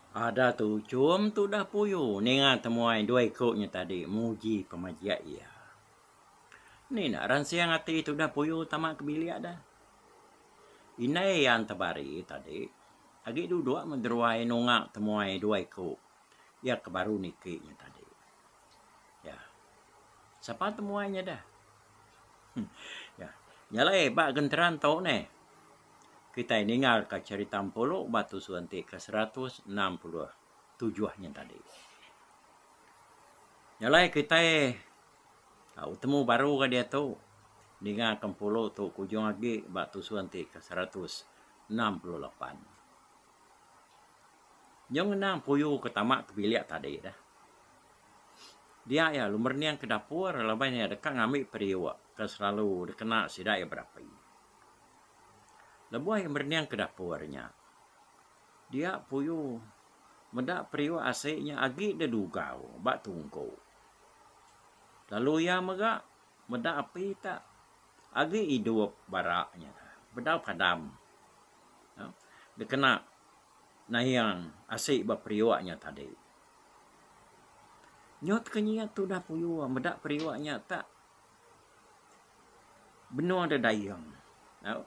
Ada tuchum tudah puyu ninga temuai dua iku nya tadi muji pemajik iya. Ni enda ransing ati tudah puyu tama ke bilik deh. Indai iya Entebari tadi agi duduk meh deruai nunga temuai dua iku iya ke baru niki nya tadi. Ya. Sapa temuai nya deh? Ya. Nya alai ba genteran tu neh. Kitai ninggalka cherita Empulu ba tusun ti ke 167 nya tadi. Nya alai kitai tau betemu baru ga diatu ninga ke Empulu tu ke ujung agi ba tusun ti ke 168. Nyau ngenang puyu ke tama ke bilik tadi dah. Dia iya lalu merening ke dapur laban iya deka ngambi periuk ke selalu dikena sida iya berapi. Lebuh iya merening ke dapur nya, dia puyu meda periuk asi nya agi dedugau ba tungku. Lalu iya mega meda api tak agi idup bara nya bedau padam dikena naing asi ba periuk nya tadi. Nyut ke nyiut tudah puyu meda periuk nya tak Benung deh dayung tau.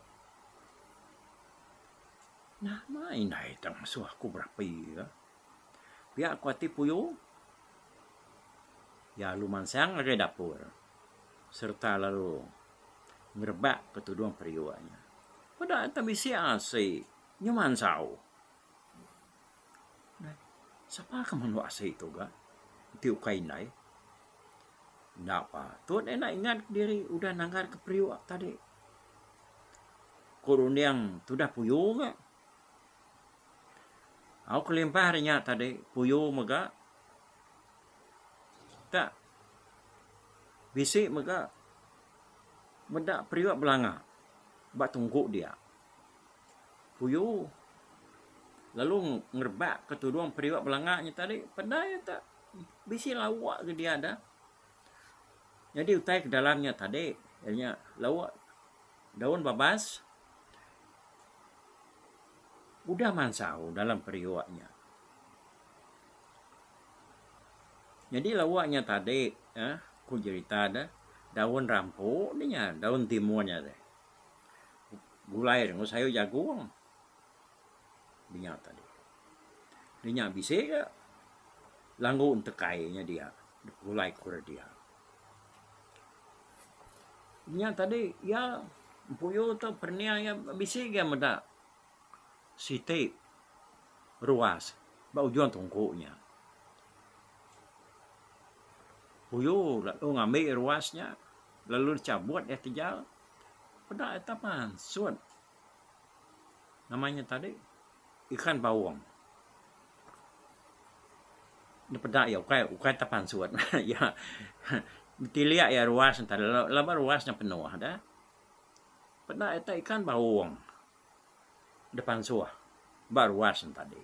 Nama indai tang ngasuh aku berapi ka. Pia ku ati puyu iya lalu mansang ngagai dapur sereta lalu ngerebak ke tudung periuk nya. Peda enta bisi asi nyu mansau. Sapa ke menu asi tu ga enti ukai indai. Enda patut enda ingat diri udah nanggar ke periuk tadi. Ku runding tudah puyu ga. Au kelimpah ari nya tadi puyu mega tak bisi mega meda periuk belanga ba tunggu dia. Puyu lalu ngerebak ke tudung periuk belanga nya tadi pedai ta bisi lauk ke dia da. Nyadi utai ke dalam nya tadi iya nya lauk daun babas udah mansau dalam periuk nya. Nyadi lauk nya tadi uhh ku jerita ne daun rampu ne nya daun timun nya deh. Gulai enggau sayur jagung dinya tadi. Dinya bisi ga langgu entekai nya dia gulai ku re dia. Nya tadi iya empuyu tu perening iya bisi ga meda siti ruas ba ujung tungku nya. Puyu lalu ngambi ruas nya lalu dichabut iya tejal. Peda ita pansut nama nya tadi ikan baung. Ne peda iya ukai ukai ita pansut iya betilik iya ruas ne tadi laban ruas ne penuh deh. Peda ita ikan baung da pansuh ba ruas ne tadi.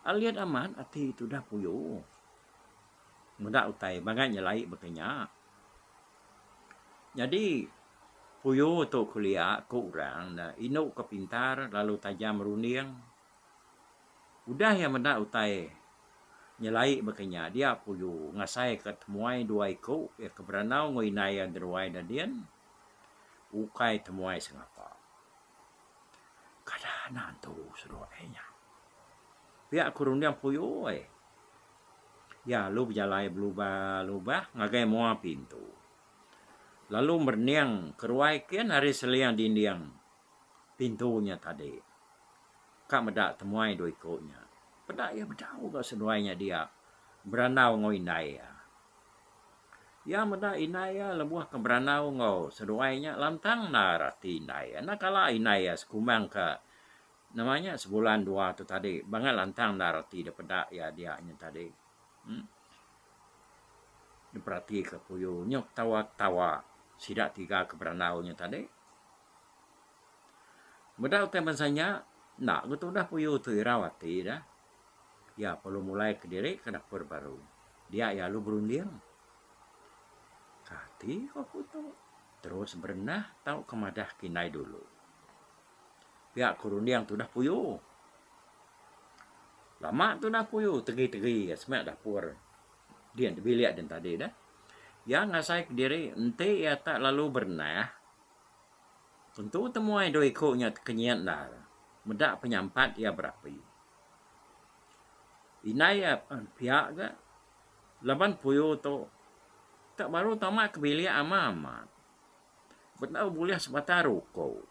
Alit amat ati tudah puyu meda utai bangat nyelai baka nya. Nyadi puyu tu kelia ku orang ne indu ke pintar lalu tajam runding. Udah iya meda utai nyelai baka nya dia puyu ngasai ka temuai dua iku iya ke berandau enggau indai iya deruai da din ukai temuai sengapa. Kada anak antu seduai nya. Pia ku runding puyu ai. Iya lalu bejalai belubah-lubah ngagai mua pintu. Lalu merening keruai kin ari seling dinding pintu nya tadi. Ka meda temuai dua iku nya. Peda iya bedau ga seduai nya dia berandau enggau indai iya. Iya meda indai iya lebuh ke berandau enggau seduai nya lantang endar ati indai iya. Enda kala indai iya sekumbang ke Nama nya sebulan dua tu tadi bangat lantang endar ati da peda iya dia nya tadi. Em Diperatika puyu nyau ketawa-ketawa sida tiga ke berandau nya tadi. Meda utai bansa nya enda ke tudah puyu tu irau ati dah. Iya perlu mulai kediri ke dapur baru. Dia iya lalu berunding. Kati ko aku tu terus berenah tauka madah ke indai dulu. Pia ku runding tudah puyu. Lama tudah puyu tegi-tegi iya semak dapur din bilik din tadi deh. Iya ngasai kediri enti iya tak lalu berenah tentu temuai dua iku nya tekenyit endar meda penyampat iya berapi. Indai iya pia ga laban puyu tu tak baru tama ke bilik ama amat. Bedau bulih sebatang ruko.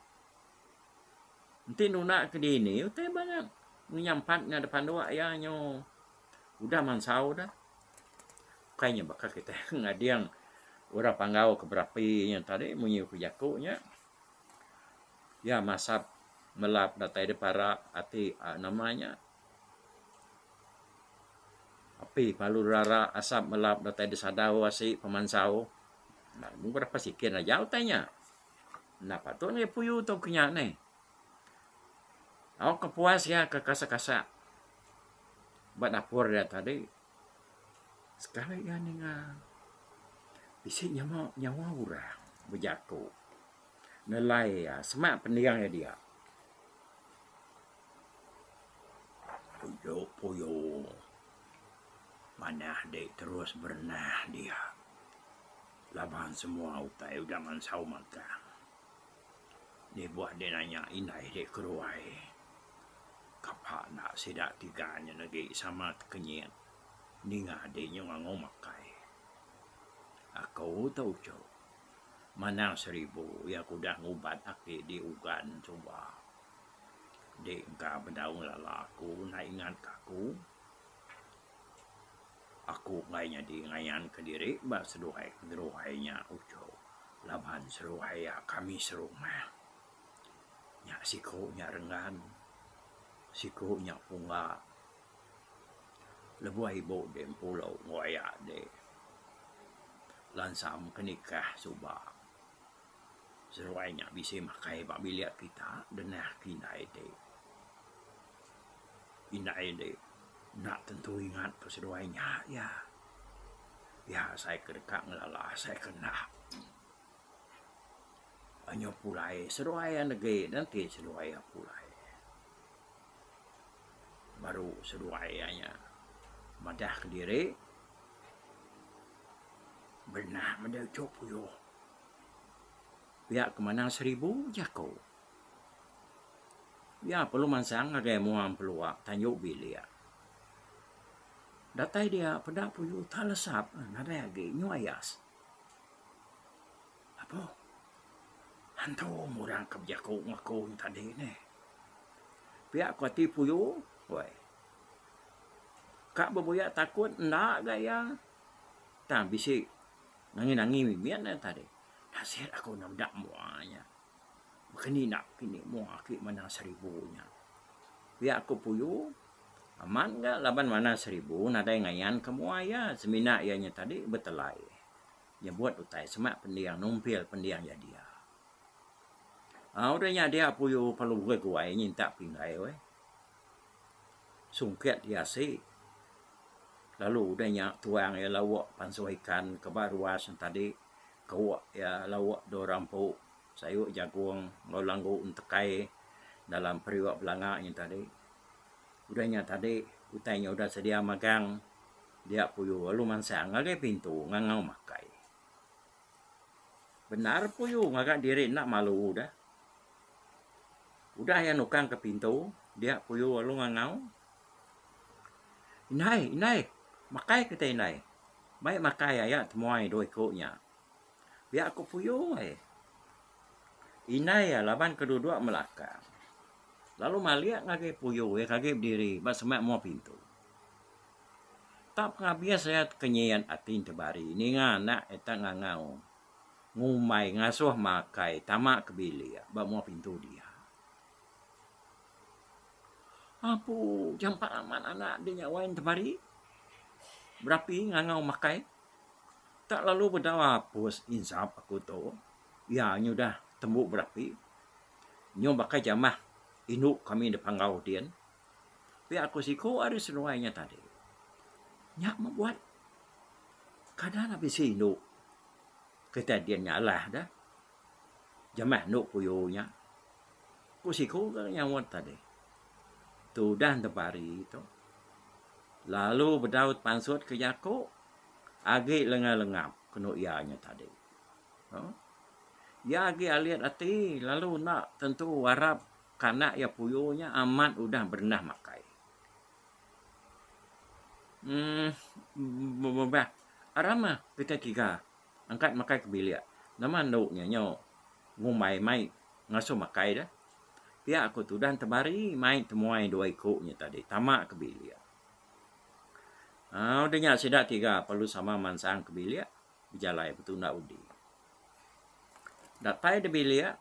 Enti nunda ke dini utai bangat ngenyampat nya da panduk iya nyu udah mansau dah. Ukai nya baka kitai ngading orang panggau ke berapi nya tadi munyi ku jaku nya. Iya masap melap datai da para ati aaa nama nya api palu rara asap melap datai da sadau asi pemansau. Mung berapa sikin aja utai nya. Enda patut ngagai puyu tu ke nya neh. Au ke puas iya ke kasak-kasak ba dapur iya tadi sekali iya ninga bisi nyema nyawa orang bejaku nelai iya semak pending iya dia. Puyu puyu manah dek terus berenah dia. Laban semua utai udah mansau magang. Lebuh dek nanya indai dek keruai. Kapa enda sida tiga nya negi sama tekenyit ninga dek nyu ngangu makai. Aku tu uchu manang seribu iya ke udah ngubat aki di ugan suba. Dek engka bedau ngelala aku enda ingat ka aku. Aku enggai nyadi ngayanka diri ba seduai keteruai nya uchu laban seduai iya kami serumah. Nya siku nya Renggan, siku nya Pungga. Lebuh ibu deh empulo enggau aya deh lansam ke nikah suba. Seduai nya bisi makai ba bilik kita denah ke indai deh. Indai deh enda tentu ingat ke seduai nya iya. Iya asai ke deka ngelala asai ke enda. Anyuh pulai seduai iya negi nenti seduai iya pulai. Baru seduai iya nya madah kediri benah meda uchup puyuh. Pia ke manang seribu jaku. Iya perlu mansang ngagai mua empelua tanju bilik. Datai dia peda puyu tak lesap nadai agi nyu ayas. Apo hantu orang ke bejaku enggau aku tadi neh. Pia ku ati puyu weh. Ka bebuya takut enda ga iya tang bisi nangi-nangi mimit ne tadi. Nasit aku enda meda mua nya. Baka ni enda kini mua aki manang seribu nya. Pia ku Puyu, amat ga laban manang seribu nadai ngayan ke mua iya semina iya nya tadi betelai nyebut utai semak pending numpil pending iya dia. Au udah nya dia Puyu perlu beguai nyintak pinggai weh. Sungkit iya asi lalu udah nya tuang iya lauk pansuh ikan ke ba ruas ne tadi kewok iya lauk dua rampu. Sayur jagung enggau langgu entekai dalam periuk belanga nya tadi. Udah nya tadi utai nya udah sedia magang dia puyu lalu mansang ngagai pintu ngangau makai. Bendar puyu ngaga diri enda malu deh. Udah iya nukang ke pintu dia puyu lalu ngangau. Indai indai makai kitai indai. Bai makai aya temuai dua iku nya. Pia ku Puyu ai. Indai iya laban ke duduk melakang lalu malik ngagai Puyu iya ke agi bediri ba semak mua pintu. Tak pengabis iya tekenyit ati Entebari ninga anak iya tak ngangau ngumbai ngasuh makai tama ke bilik ba mua pintu dia. Apu jampat amat anak deh nya wai Entebari berapi ngangau makai. Tak lalu bedau apus insap aku tu, iya nyudah tembu berapi. Nyau baka jamah indu kami da panggau din. Pia aku siku ari seduai nya tadi. Nya meh buat kada ne bisi indu kitai din nya alah da. Jamah indu puyu nya. Ku siku ga nyaut tadi. Tudah tepari tu. Lalu bedau pansut ke jaku agi lengap-lengap kenu iya nya tadi. Iya agi alit ati lalu enda tentu arap ke anak iya puyu nya amat udah berenah makai. Uhh bebah aram mah kitai tiga angkat makai ke bilik. Nama endu nya nyu ngumbai mai ngasuh makai deh. Pia ku tudah tebari mai temuai dua iku nya tadi tama ke bilik. Aaa udah nya sida tiga perlu sama mansang ke bilik bejalai betunda undi. Datai da bilik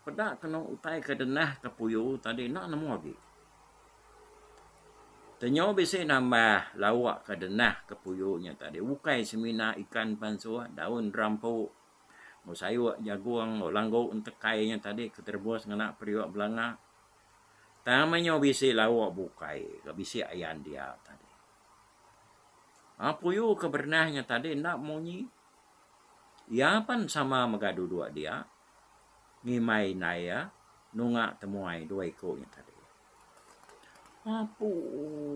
peda kenu utai ke denah ke puyu tadi enda nemu agi. Tenyo bisi nambah lauk ke denah ke puyu nya tadi ukai semina ikan pansuh daun rampu Enggau sayur jagung enggau langgu entekai nya tadi ke terebus ngena periuk belanga. Tang meh nyau bisi lauk bukai ke bisi ayan dia tadi. Aaa puyu ke berenah nya tadi enda munyi. Iya pan sama mega duduk dia ngimbai indai iya nunga temuai dua iku nya tadi. Apu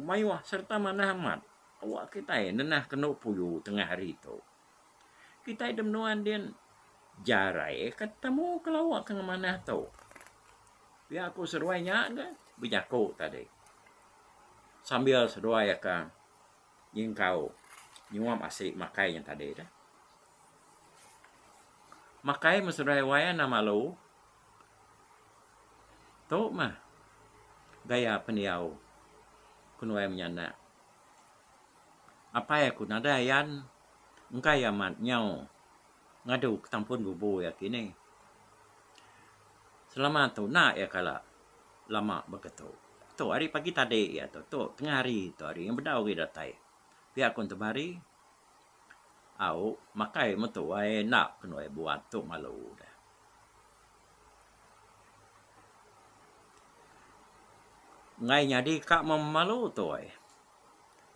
mayuh sereta manah amat awak kitai nenah kenu puyu tengah hari tu. Kitai da menua din jarai ka temu ke lawa ke ngemanah tu. Pia ku seduai nya ga bejaku tadi sambil seduai aka nyingkau nyuap asi makai nya tadi deh. Makai meh seduai wai anang malu. Tu mah gaya pendiau kenuai menyanak. Apai aku nadai ayan engkai amat nyau ngadu ke tampun bubu iya kini. Selama tu enda iya kala lama baka tu. Tu hari pagi tadi iya tu, tu tengah hari tu hari bedau agi datai. Pia ku enti hari au makai metu ai enda kenuai buat tu malu deh. Enggai nyadi ka memalu tu ai.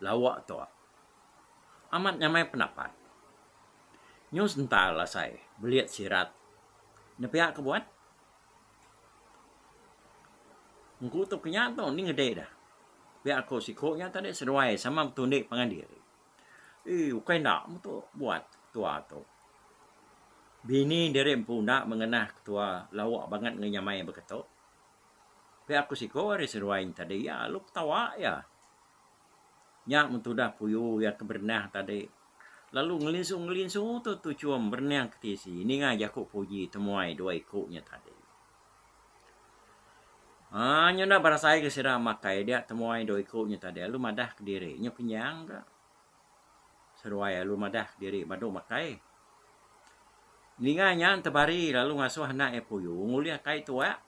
Lawa tu. Amat nyamai penapat. Nyu sental asai belit sirat. Nepia ke buat. Engku tu kinya tu ni ngede dah. Pia ku siku nya tadi seduai sama betundi pangan diri. Eii ukai enda metu buat ketua tu. Bini diri empu enda mengenah ketua lawa bangat ngenyamai baka tu. Pia ku siko ari seduai nya tadi iya lalu ketawa iya. Nya men tudah puyu iya ke berenah tadi lalu ngelinsu-ngelinsu tu tuchum berening ke tisi ninga jaku puji temuai dua iku nya tadi. Aaa nya enda berasai ke sida makai dia temuai dua iku nya tadi lalu madah kediri nyu kenyang ka. Seduai lalu madah kediri badu makai. Ninga nya tebari lalu ngasuh anak iya puyu ngulih kai tuak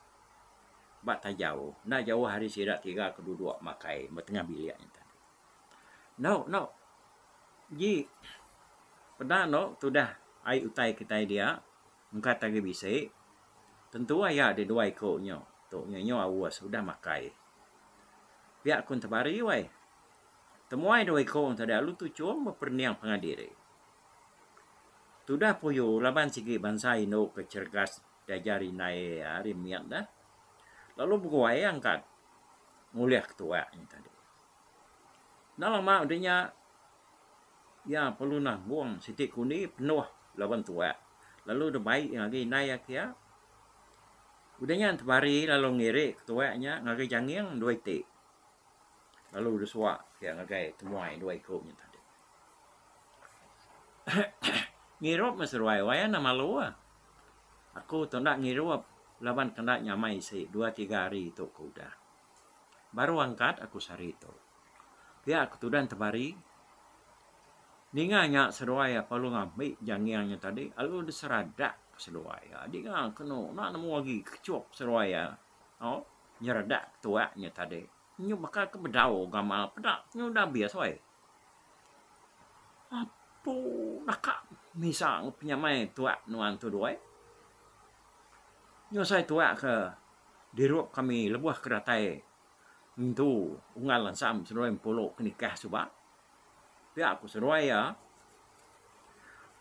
ba tajau enda jauh ari sida tiga ke duduk makai ba tengah bilik nya tadi. Endo endo ji peda endo tudah ai utai kitai dia engka agi bisi tentu aya deh dua iku nyo tu nyo aus udah makai. Pia ku tebari weh. Temuai dua iku tadi lalu tuchum beperening pangan diri. Tudah puyu laban sigi bansa indu ke cheregas diajar indai ari mit ne lalu beguai angkat ngulih ke tuak nya tadi. Enda lama udah nya iya perlu nanggung siti kundi penuh laban tuak lalu dibai ngagai indai iya kiya. Udah nya tebari lalu ngiri ke tuak nya ngagai janging dua iti lalu disuak iya ngagai temuai dua iku nya tadi. Ngirup meh seduai wai anang malu ah. Aku tu enda ngirup laban ke enda nyamai isi dua tiga hari tu ke udah. Baru angkat aku sehari tu. Pia aku tudan tebari. Ninga nya seduai iya perlu ngambi janging nya tadi lalu diseradak seduai iya. Dinga kenu enda nemu agi kechup seduai iya au nyeradak tuak nya tadi. Nyu baka ke bedau gamal peda nyu udah abis weh. Apu naka misa penyamai tuak nuan tu duai. Nyusai tuak ke dirup kami lebuh ke datai ngintu unggal ensam seduai empulu ke nikah suba. Pia ku seduai iya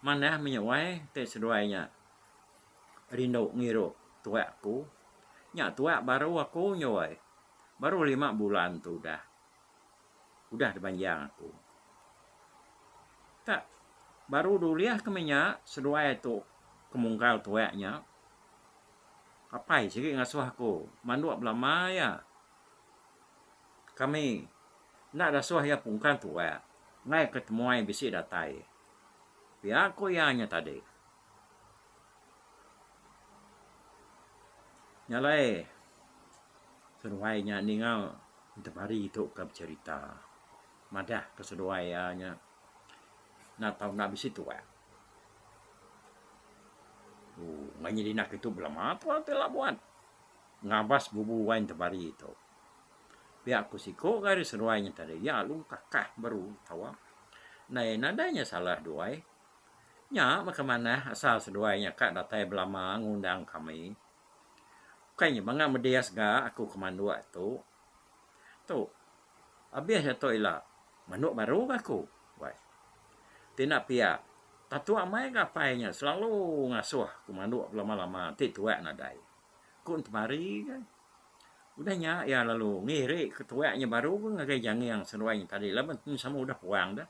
manah meh nya wai ti seduai nya rindu ngirup tuak aku. Nya tuak baru aku nya wai baru lima bulan tu udah. Udah dibanjang aku. Tak baru dulih ke meh nya seduai tu ke mungkal tuak nya. Apai sigi ngasuh aku manduk belama iya. Kami enda dasuh iya pungkal tuak enggai ke temuai bisi datai. Pia ku iya nya tadi. Nya alai seduai nya ninga Tebari tu ka becherita madah ka seduai iya nya enda tau enda bisi tuak. Ooh ngaih nyadi enda kitu belama tuak ti labuan ngabas bubu wai Tebari tu. Pia ku siku ga ari seduai nya tadi iya lalu kakah baru tawa. Ndai nadai nya salah duai. Nya meh ke manah asal seduai nya ka datai belama ngundang kami. Ukai nya banga medis ga aku ke manduk tu. Tu abis iya tu ila manduk baru ga aku wai. Ti enda pia tatuk amai ga apai nya selalu ngasuh ku manduk belama-lama ti tuak nadai. Ku entemari ga. Udah nya iya lalu ngiri ke tuak nya baru ga ngagai janging seduai nya tadi laban sama udah puang dah.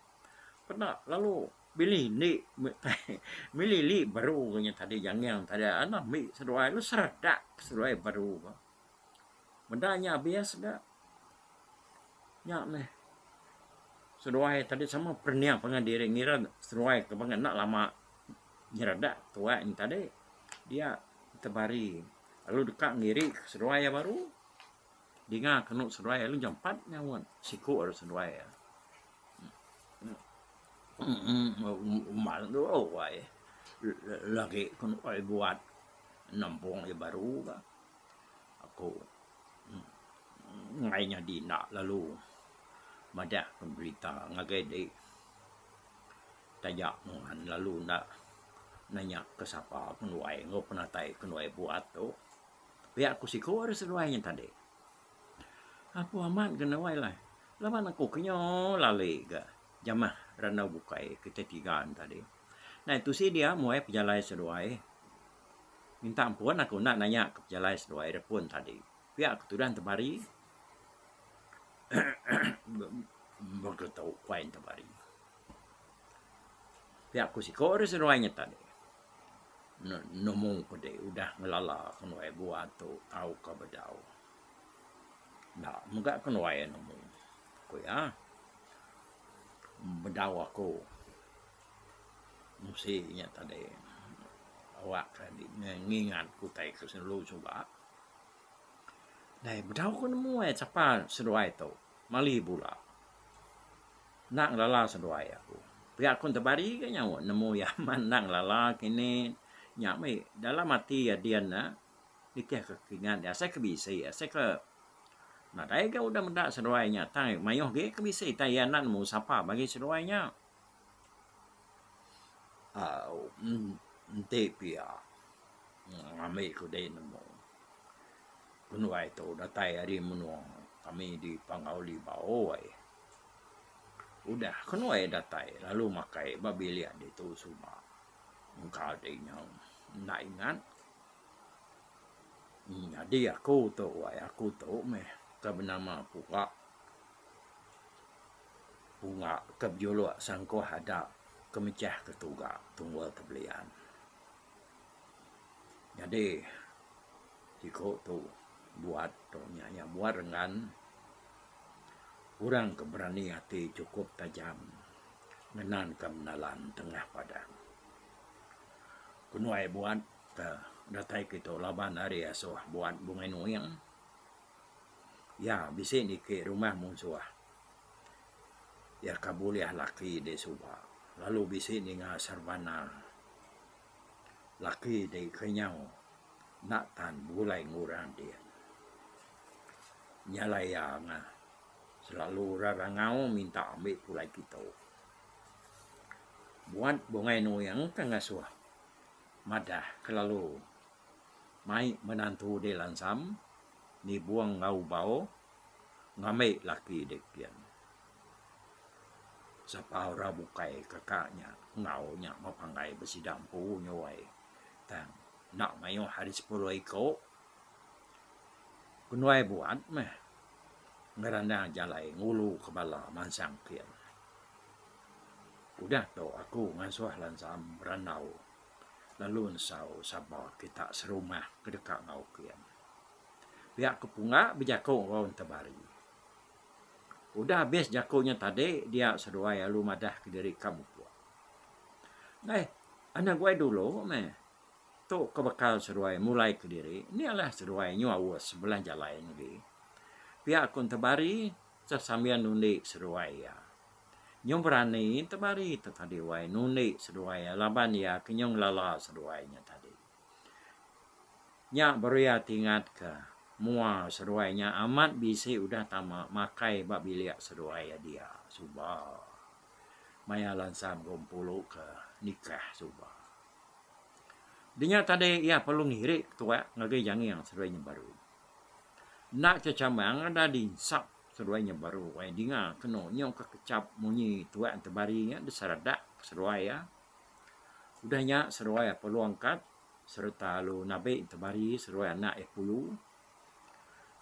Peda lalu Bili indi milili baru ga nya tadi janging tadi anak ambi seduai lalu seredak seduai baru ga. Meda nya abis ga nya meh seduai tadi sama perening pangan diri ngira seduai ke bangat enda lama nyeredak tuak nya tadi dia tebari lalu deka ngiri seduai iya baru dinga kenu seduai lalu jampat nyaut siku ari seduai iya. Lagi ku nuai buat nampung iya baru ka aku enggai nyadi enda lalu madah ka berita ngagai dek taja nuan lalu enda nanya ke sapa ku nuai enggau penatai ku nuai buat tu. Pia ku siku ari seduai nya tadi. Apu amat ga nuai lah. Laban aku ke nyo lali ga jamah randau bukai kitai tiga ne tadi. Nai tusi dia muai pejalai seduai. Minta ampun aku enda nanya ke pejalai seduai da pun tadi. Pia ku tudah Tebari begetu kuai Tebari. Pia ku siko ari seduai nya tadi. Nemu ku dek udah ngelala ku nuai buat tu tauka bedau. Enda mega ke nuai nemu, ku iya. Bedau aku musi nya tadi awak ka ngingat ku utai ke selalu suba. Dai bedau ku nemu ai sapa seduai tu mali bula. Enda ngelala seduai aku. Pia aku tebari ga nyaut nemu iya amat enda ngelala kini. Nya mih dalam ati iya din ne. Nitih ke kingat dia asai ke bisi asai ke nadai ga udah meda seduai nya tang mayuh agi ke bisi tang iya enda nemu sapa bagi seduai nya. Au enti pia ngambi ku dei nemu kenuai tu datai ari menua kami di Panggau Libau ai. Udah kenuai datai lalu makai ba bilik ditu suba engka dei nya enda ingat. Nyadi aku tu wai aku tu meh ke benama Pungga. Pungga ke bejuluk sangkuh ada ke mechah ke tuga tunggul tebelian. Nyadi siku tu buat tu nya iya buat renggan orang ke berani ati chukup tajam ngenan ka menalan tengah padang. Kenuai buat Ke datai kitu laban ari asuh buat Bungai Nuing. Iya bisi niki rumah munsuh. Iya ka bulih laki di suba lalu bisi ninga serbana laki di kenyau enda tan begulai enggau orang din. Nya alai iya ngah selalu rerangau minta ambi pulai kitu. Buat Bungai Nuing ke ngasuh. Madah kelalu mai menantu dek lansam nibung enggau bau ngambi laki dek gin. Sapa orang bukai ke ka nya enggau nya bepanggai besida empu nyuai tang enda mayuh ari sepuluh iko. Kenuai buat meh. Ngerandang jalai ngulu ke bala mansang kin. Udah tu aku ngasuh Lansam berandau lalu nesau sapa kita serumah ke deka enggau kin. Pia ke Pungga bejaku enggau Entebari. Udah abis jaku nya tadi dia seduai lalu madah kediri ka mupuk. Deh anak guai dulu meh tu ke bekal seduai mulai kediri enda alah seduai nyu aus sebelah jalai negi. Pia ku Entebari sesambil nundi seduai iya. Nyu berani Entebari tu tadi wai nundi seduai iya laban iya ke nyu ngelala seduai nya tadi. Nya baru iya tingatka mua seduai nya amat bisi udah tama makai ba bilik seduai iya dia suba maya lansam gempuru ke nikah suba. Dinya tadi iya perlu ngiri ketuak ngagai janging seduai nya baru. Enda chechamang ada dinsap seduai nya baru ai dinga kenu nyau ka kechap munyi tuak entebari nya diseradak seduai iya. Udah nya seduai perlu angkat sereta lalu nabi entebari seduai anak iya puyu.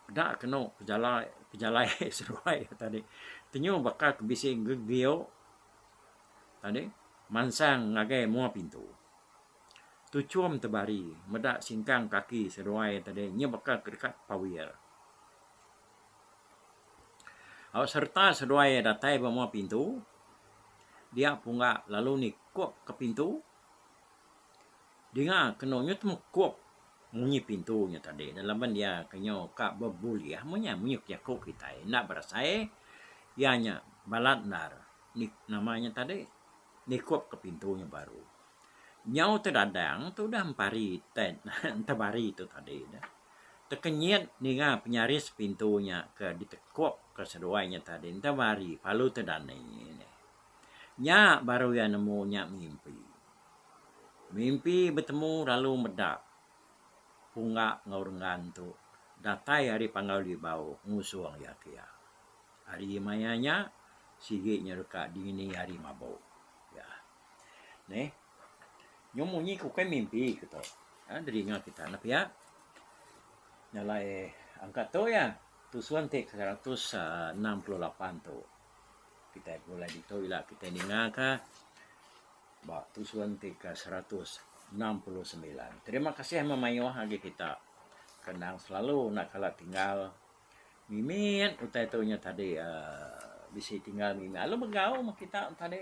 Peda kenu pejalai pejalai seduai iya tadi tenyu baka ke bisi gegiu tadi mansang ngagai mua pintu. Tuchum tebari meda singkang kaki seduai tadi nya baka ke deka pawir. Au sereta seduai datai ba mua pintu dia pungga lalu nikup ke pintu dinga kenu nyu temekup munyi pintu nya tadi laban iya ke nyu ka bebulih meh nya munyi jaku kitai enda berasai iya nya balat endar nama nya tadi nikup ke pintu nya baru. Nyau tedadang tu udah empari entebari tu tadi ne. Tekenyit ninga penyaris pintu nya ke ditekup ke seduai nya tadi entebari lalu tedani ne. Nya baru iya nemu nya mimpi. Mimpi betemu lalu meda pungga enggau renggan tu datai ari Panggau Libau ngusung iya ke iya. Hari maya nya sigi nya deka dini hari mabuk. Ya. Neh. Nyu munyi ke ukai mimpi ke tu. Ha didinga kita ne pia. Nya alai angkat tu ya tusun ti ke 168 tu. Kitai begulai ditu ila kitai ninga ka ba tusun ti ke 169. Terima kasih memayuh agi kita ke endang selalu enda kala tinggal. Mimit utai tu nya tadi uhh bisi tinggal mimit lalu begau meh kita tadi.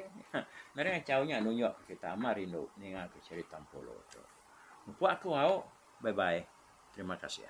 Meri achau nya nunjuk ke kita amat rindu ninga ke cherita Empulu tu. Mupuk aku au. Bye bye. Terima kasih.